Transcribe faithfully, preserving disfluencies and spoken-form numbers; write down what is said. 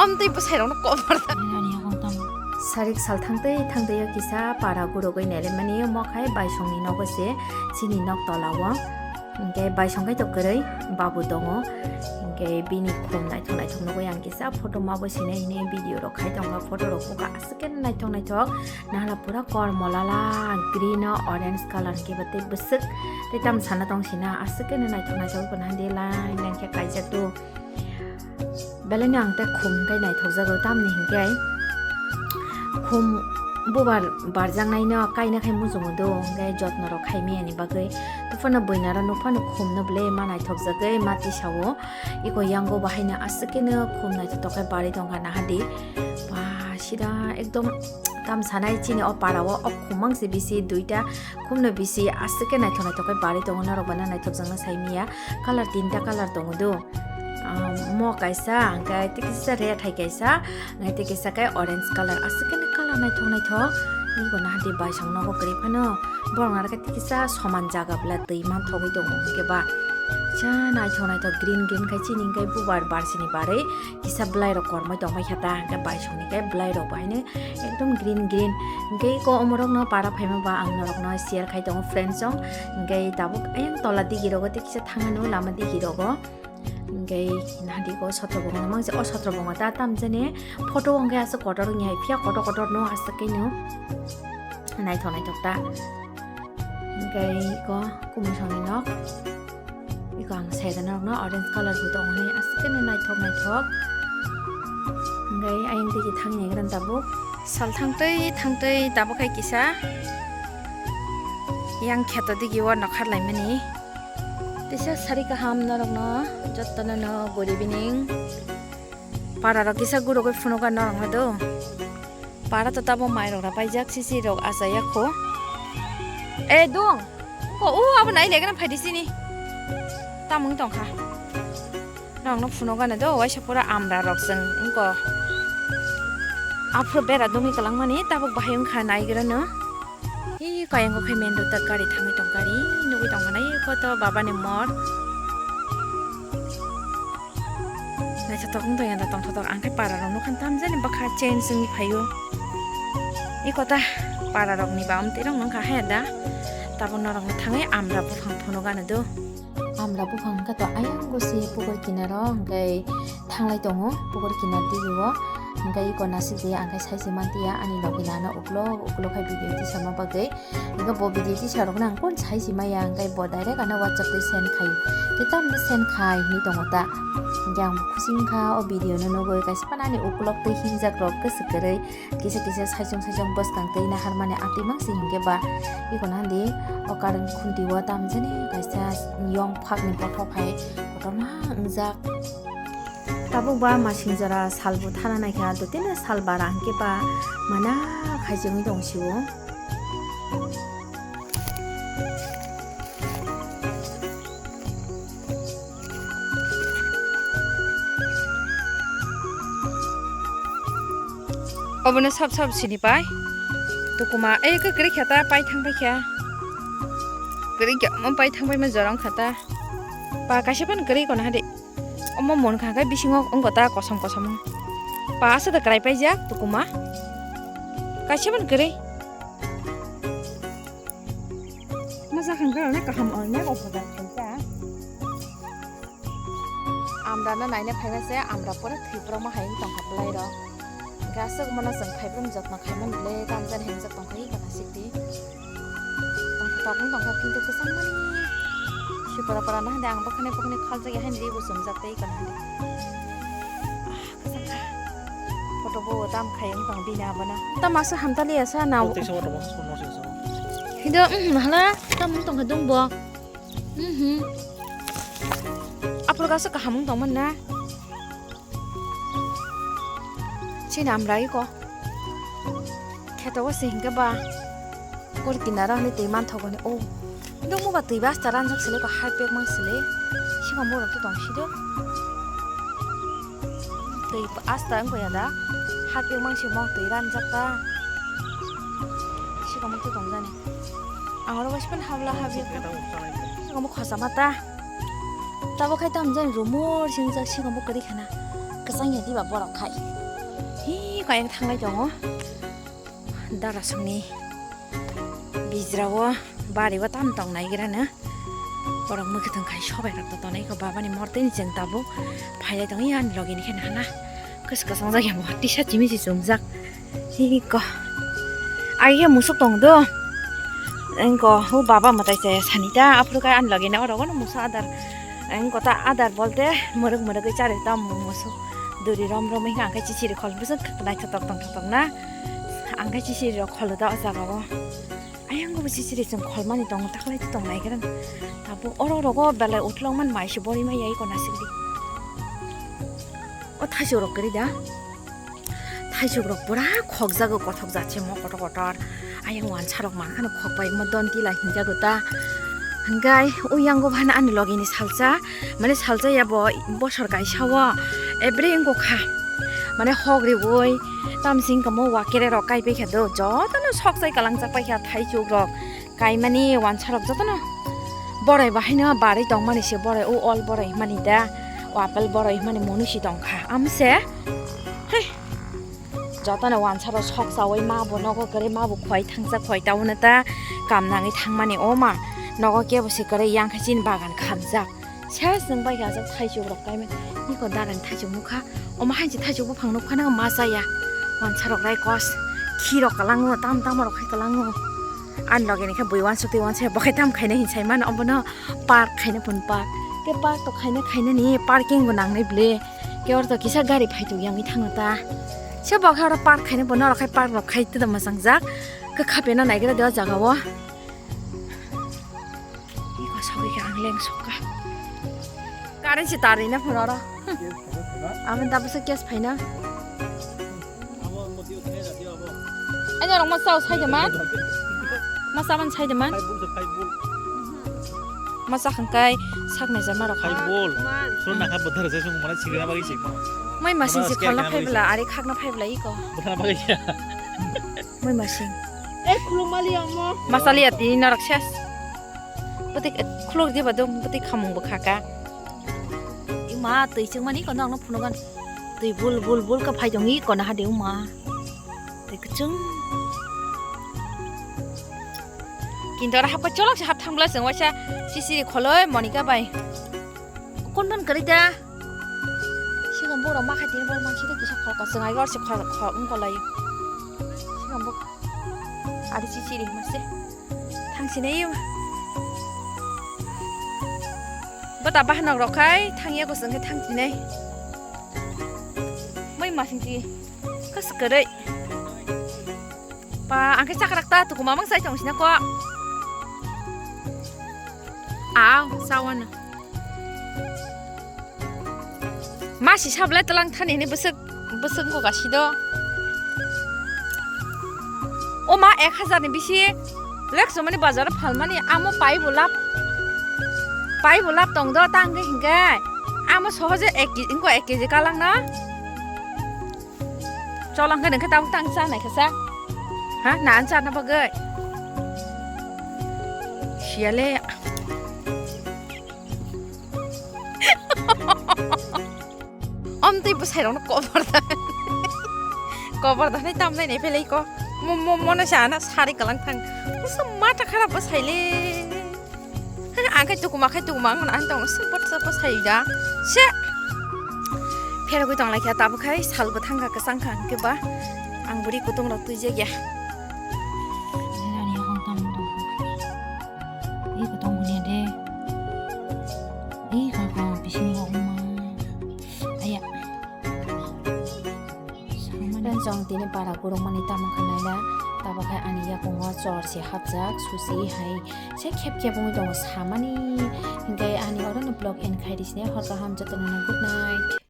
Amtwi bwsairokno cover ta. Ani yakung tam. Sarik sal thangtwi thangtwi o kisa para gurugwi nailaimani, omo khai baisongni nogo se chini nok tola o. Hinkhe baisong khai to kwrwi babu tongo. Hinkhe bini khum naithok naithok nugwi ang kisa photo ma bo sinai hinwi video rok khai tongo. Photo rok buka aswk khe naithok naithok. Nahla pura kormo lala green o orange colour hinkhe bo tei bwswk tei tam sana tong sina aswk khe naithok naithok bo nahdi line line khe kaijak do. Belai no ang tei khum tei naithokjago, tamni hinkhe khum bubar barjaknaino kaina khai muchungo do, hinkhe jotno rok khai miyani bagwi. Buphano buinaro nukphano khumno belai ma naithokjagwi ma tisao. Iko yango bahaino aswk kheno khum naithotok khe barwi tongkha nahadi. Ba, sida ekdom tam sanai chini o para o, o khum mang se bisi duita khumno bisi aswk khe naithok naithok khe barwi tongo, norok bai no naithokjakno sai miya. Colour tinta colour tongo do. Ah, mo kaisa, hwnkhe tei kisa red hai kaisa, hwnkhe tei kisa khe orange colour, aswk khe ni colour naithok naithok. Nini bo nahadi baisong nogo kwrwi phano, borok nahar khe tei kisa soman jaga bwla twi manthogwi tongo hwnkhe ba. Kisa naithok naithok green green khai chini hwnkhe bubar barsini barwi kisa bwlairok kormoi tongbai kha ta, hwnkhe baisongni khe bwlairok bo haino ekdom green green. Hwnkhe iko omorokno para phaima ba ang norokno share khai tongo friends rok. Hwnkhe tabuk ayang tola digirogo tei kisa thangmano lama digirogo. Hwnkhe nahadi ko sotro bongno mangse, o sotro bongo ta tamjani photo hwnkhe aswk kotor wngya hai phiya kotor kotor no aswk khe no naithok naithok ta. Hwnkhe iko kumusongni nok. Iko ang saida norokno orange colour bo tongmani aswk khe no naithok naithok. Hwnkhe ayang tigi thangni ekran tabuk. Sal thangtwi thangtwi tabuk hai kisa yang kheto digi o nokharlaimani. Teisa sari kaham norokno jottono no good evening. Para rok kisa gurugwi phunugo norokno do. Para to tabo mai rok rapaijak sisi rok achaiya kho. E dung. Ko u abo nai legena phaidi sini. Tamung tongkha. Norokno phunugo no do waisa pura amra rok chwng wngko. Aphuru bera dungwi kwlangmani tabuk bahai wngkha naigrano. Hi kayang khe main road ta gari thangwi tong gari nugwi tong kha nai kho to baba ni mor. Naithotok wng tong ya da tongthotok ang khe para rok nukha tamjani bwkha change wngwi phaio. Iko ta para rok ni ba amtwi rok nungkha he da. Tabuk norok no thangwi amra buphang phunugo ano do. Amra buphang wngkha to ayang gosi pukur kinaro hwnkhe thanglai tongo pukur kinar digio. Hwnkhe iko nasik de ang khe saisi mantiya ani logi nano uklok uklok hai video tisama bagwi. Hwnkhe bo video tisarokno ang kun saisi maya hwnkhe bo direct ano WhatsApp twi send khai. Tei tamno send khai hinwi tongo ta. Hwnkhe ang bo khusi wngkha o video no nugwi kaisa phano ani uklok twi hinjak rok kwswk kwrwi. Kisa kisa saichung saichung bwskang twi naharmani atwi mang se hinkhe ba iko nandi o current khunti o tamjani kaisa yong phakni bothop hai kotorma wngjak. Tabuk ba masing jora salbo thana naikha, dotino sal bara hinkhe ba mana khaichengwi tong sio. Obono sab sab sini pai. Tukuma, eh, khe kwrwi kha ta, pai thang pai kha. Kwrwi kha, omo pai thang pai ma jorong kha ta. Pa kaisa phano kwrwi kono hade. Omo mon kha khe bisingo wngko ta kosom kosom. Pa asa da kwrai paijak, tukuma. Kaisa phano kwrwi. Ma jakhang khe onek kaham onek opor da khaijak. Amra no naina phaima se amra pura thwiprokma hai wng tongkha bwlairok. Hwnkhe aswk mano chwng phaibrwng jotno khaimani le tamjani hinjak tongkha iko nasikdi. Tongthok wng tongkha kintu kwchangmani. Sipora pora no hwndai ang bwkhani bwkhani khaljak ya haini ri bo chumjak tei iko no hwndai. Ah, kwchangkha. Photo bo tam khai wng tong bini abono. Tam aswk hamtaliya sa na. Tei se photo bo sung no se sa. Hido, mhm, hala tam wng tongkha dong bo. Mhm. Apor kaisa kaham wng tongmani na. Chini amra iko. Kheto o se hinkhe ba. Kor kinaro hwnwi twi manthogo ni o. Nukmo ba twi ba asta ranjak sele ko harpek mang sele. Sikam borok to tong sido. Twi asta wngkha ya da. Harpek mang simo twi ranjak ta. Sikam to tong jani. Ang oro waispan habla habya kha. Sikamo khosama ta. Tabo khai tamo jani rumor singjak sikamo kwrwi khana. Kwchang ya diba borok khai. Hi kaya thanglai tongo. Darasongni bijrao bari o tam tong naigrana. Borok mwkhwtwng khai sobai rok to tonwi kho babani mortwi ni chwng tabuk phailai tongo yani logi ni khe nahana. Kwchwng kwchang jak ya bo tisa chimi si chumjak. Iko. Ai he musuk tong do. Engko hu baba mwtai chaya sani ta aphuru kai ani logi na oro gono musa adar. Engko ta adar bolte muruk muruk chari ta musuk duri rom rom hingka angkai chichiri khol bwswk naithotok tong thotok na. Angkai chichiri rok kholo da o jaga o. Ayang bo chichiri chwng kholmani tongo takhwlai tong nai khe. Tabuk oro rogo belai utlong man mai se bori mai yai kona sikdi. O thaichuk rok kwrwi da. Thaichuk rok pura khokjago kothok jat se mo kotor kotor. Ayang wansa rok man khano khokbai mo don tila hinjago ta. Hingkai o yango bhana ani logi ni salsa. Mane salsa ya bo bosor kaisa o. Every wngkha. Mane hok riwi tamsing kamo wakere rok kai pai kha do. Jotono sok sai kalang chak pai kha thaichuk rok. Kaimani wansa rok jotono borai bahaino barwi tongmani se borai o ol borai himani da o apple borai himani monu si tongkha amse. Hei. Jotono wansa rok sok chawi ma bo nogo kwrwi ma bo khoi thangsa khoi tauna ta kam nangwi thangmani o ma nogo kebo se kwrwi yang khe chini bagan khamjak. Ses nwng bai kha thaichuk rok kaimani. Niko darani thaichuk nukha. Omo hainchi thaichuk buphang nukha nang ma chaya. Wansa rok rai kos. Khi rok kalango tam tam rok khai kalango. Ani loge ni khe bui wansuk twi wansa bo khai tam khaina hin sai mano obono park khaina pun park. Ke park to khaina khaina ni parking bo nangnai ble. Ke or to kisa gari phai tuk yangwi thango ta. Se bo khe oro park khaina pun oro khai park rok khai tida mwchang jak. Ke khapena naigra de o jaga o. Iko sogwi khe ang leng sokha. Current si tarwi na phone oro. Amin ta bwswk case phaina. Ani rok ma chao sai de man. Ma chaban sai de man. Ma chakhang kai sak nai jama rok. Hai bol. Sun na kha bodhar se sung mana chigna bagi sik. Mai masing si kholna phaibla ari khakna phaibla iko. Bodhar bagi ya. Moi masing. Eh, khulumali amo. Masali ya tini norok ses. Bwtwi khuluk diba dum bwtwi khamung bwkha ka. Ima twi chwngmani kono ang phunukgan. Twi bul bul bul ka phai tongi kono hade uma. Twi kwchwng. Kintu oro hapkha cholok se hap thangla chwng waisa sisiri kholoi Monika bai. Kondan kwrwi da. Sigon borok ma khai tini bol mansi de kisa khol ka chwng ai gor se khol khol wng kolai. Sigon bo ari chichiri mase. Thang sinai. Bota bahanok rok khai thang ya ko chwng khe thang sinai. Moi masing chi. Kas kwrwi. Pa ang khe chakrak ta tukuma mang sai tong sina ko. Aw, sawan. Masi sablai tlang thani ni bwswk bwswk go gasi do. O ma ek hazar ni bisi lek somani bazar phalmani amo pai bo lab pai bo lab tong do tang ge hingke amo sohoje ek ki ingko ek kg kalang na. Cholang khe nang khe tabuk tang cha nai khe sa. Ha, na an cha na bagwi. Siale. Om tei bwsai rok no cover da. Cover da nai tam nai nai phelai ko. Mo mo mo no sa na sari kalang thang. Bwsa mata khara bwsai le. Ang khe tukuma khe tukuma ang ang tong se bot se bot sai da se. Pherogwi tong lai kha tabuk khai sal bwthang kha kwchang kha hwnkhe ba ang bwrwi kutung rok twi jak ya. Ani hong tang tong. Iko tong huni de. Iko ko bising rok ma. Aya. Friends, chwng tini para gurukmani tamo khe naila, tabuk hai ani yakungo chor se hapjak, susi hai se khep khep wngwi tongo samani. Hinkhe ani orono vlog end khai di sini, hor kaham jotono, good night.